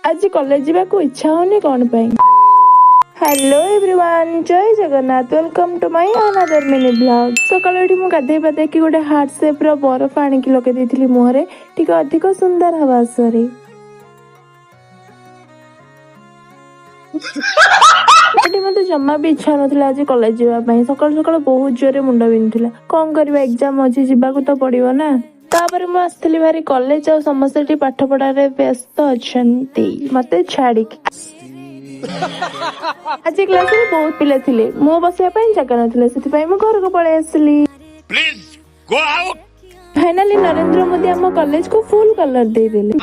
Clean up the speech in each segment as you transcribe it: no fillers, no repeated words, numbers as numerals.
ଆଜି କଲେଜ ଯିବାକୁ ଇଚ୍ଛା ହଉନି କଣ ପାଇଁ? ହ୍ୟାଲୋ ଏଭ୍ରିୱାନ୍, ଜୟ Jagannath. Welcome to my another mini vlog. ସକାଳୁ ଏଠି ମୁଁ ଗାଧେଇ ପାଧେଇକି ଗୋଟେ ହାର୍ଟ ସେପ୍ର ବରଫ ଆଣିକି ଲଗେଇ ଦେଇଥିଲି ମୁହଁରେ, ଟିକେ ଅଧିକ ସୁନ୍ଦର ହବା ଆଶାରେ। ଏଠି ମତେ ଜମା ବି ଇଚ୍ଛା ନଥିଲା ଆଜି କଲେଜ ଯିବା ପାଇଁ। ସକାଳୁ ସକାଳୁ ବହୁତ ଜୋରରେ ମୁଣ୍ଡ ବିନ୍ଧୁଥିଲା। କଣ କରିବା, ଏକ୍ଜାମ ଅଛି, ଯିବାକୁ ତ ପଡିବ ନା। ତାପରେ ମୁଁ ଆସିଥିଲି ଭାରି କଲେଜ, ଆଉ ସମସ୍ତେ ଏଠି ପାଠ ପଢାରେ ବ୍ୟସ୍ତ ଅଛନ୍ତି ମତେ ଛାଡିକି। ଆଜି କ୍ଲାସରେ ବହୁତ ପିଲା ଥିଲେ, ମୁଁ ବସିବା ପାଇଁ ଜାଗା ନଥିଲା, ସେଥିପାଇଁ ମୁଁ ଘରକୁ ପଳେଇ ଆସିଲି। Please go out. Finally Narendra Modi ଆମ କଲେଜକୁ ଫୁଲ କଲର ଦେଇଦେଲେ।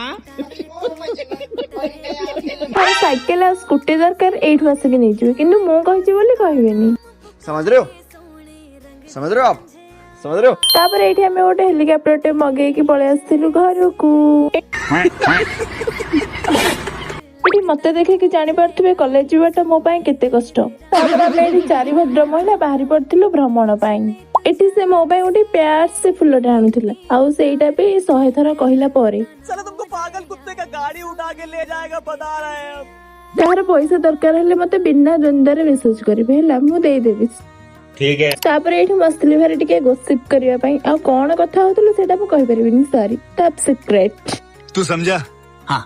ମୋର ସାଇକେଲ ଆଉ ସ୍କୁଟି ଦରକାର, ଏଇଠୁ ଆସିକି ନେଇଯିବେ, କିନ୍ତୁ ମୁଁ କହିଛି ବୋଲି କହିବେନି। समझ रहे हो? समझ रहे हो आप? समझ रहे हो? ତାପରେ ଏଇଠି ଆମେ ଗୋଟେ ହେଲିକପ୍ଟରଟେ ମଗେଇକି ପଳେଇ ଆସିଥିଲୁ ଘରକୁ। ଏଠି ମତେ ଦେଖିକି ଜାଣିପାରୁଥିବେ କଲେଜ ଯିବାଟା ମୋ ପାଇଁ କେତେ କଷ୍ଟ। ତାପରେ ଆମେ ଏଠି ଚାରି ଭଦ୍ର ମହିଳା ବାହାରି ପଡିଥିଲୁ ଭ୍ରମଣ ପାଇଁ। ଏଠି ସେ ମୋ ପାଇଁ ଗୋଟେ ପ୍ୟାର ସେ ଫୁଲଟେ ଆଣୁଥିଲା, ଆଉ ସେଇଟା ବି 100 ଥର କହିଲା ପରେ। साला तुमको पागल कुत्ते का गाड़ी उठा के ले जाएगा, बता रहे हैं हम। ଯାହାର ପଇସା ଦରକାର ହେଲେ ମତେ ବିନା ଦ୍ୱନ୍ଦ୍ୱରେ ମେସେଜ କରିବେ, ହେଲା, ମୁଁ ଦେଇଦେବି। ठीक है। ତାପରେ ଏଇଠି ବସିଥିଲି ଭାରି ଟିକେ ଗୋସିପ କରିବା ପାଇଁ। ଆଉ କଣ କଥା ହଉଥିଲୁ ସେଇଟା ମୁଁ କହିପାରିବିନି, ସରି, ଟପ୍ ସିକ୍ରେଟ। तू समझा? हाँ,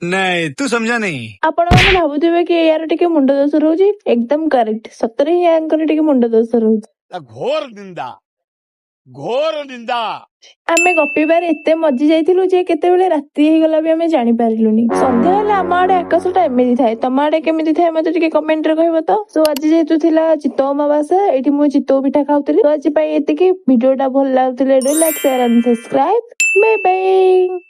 नहीं, तू समझा नहीं। ଆପଣମାନେ ଭାବୁଥିବେ କି ୟାର ଟିକେ ମୁଣ୍ଡ ଦୋଷ ରହୁଛି। ଏକଦମ କରେକ୍ଟ, ସତରେ ହିଁ ୟାଙ୍କର ଟିକେ ମୁଣ୍ଡ ଦୋଷ ରହୁଛି। ଘୋର ନିନ୍ଦା, ଘୋର ନିନ୍ଦା। ଆମେ ଗପିବାରେ ଏତେ ମଜି ଯାଇଥିଲୁ ଯେ କେତେବେଳେ ରାତି ହେଇଗଲା ବି ଆମେ ଜାଣିପାରିଲୁନି। ସନ୍ଧ୍ୟା ହେଲେ ଆମ ଆଡେ ଆକାଶଟା ଏମିତି ଥାଏ, ତମ ଆଡେ କେମିତି ଥାଏ ମତେ ଟିକେ କମେଣ୍ଟରେ କହିବ ତ। ସୋ ଆଜି ଯେହେତୁ ଥିଲା ଚିତଉ ଅମାବାସ୍ୟା, ଏଇଠି ମୁଁ ଚିତଉ ପିଠା ଖାଉଥିଲି। ତ ଆଜି ପାଇଁ ଏତିକି। ଭିଡିଓଟା ଭଲ ଲାଗୁଥିଲେ do like, share and subscribe. Bye bye.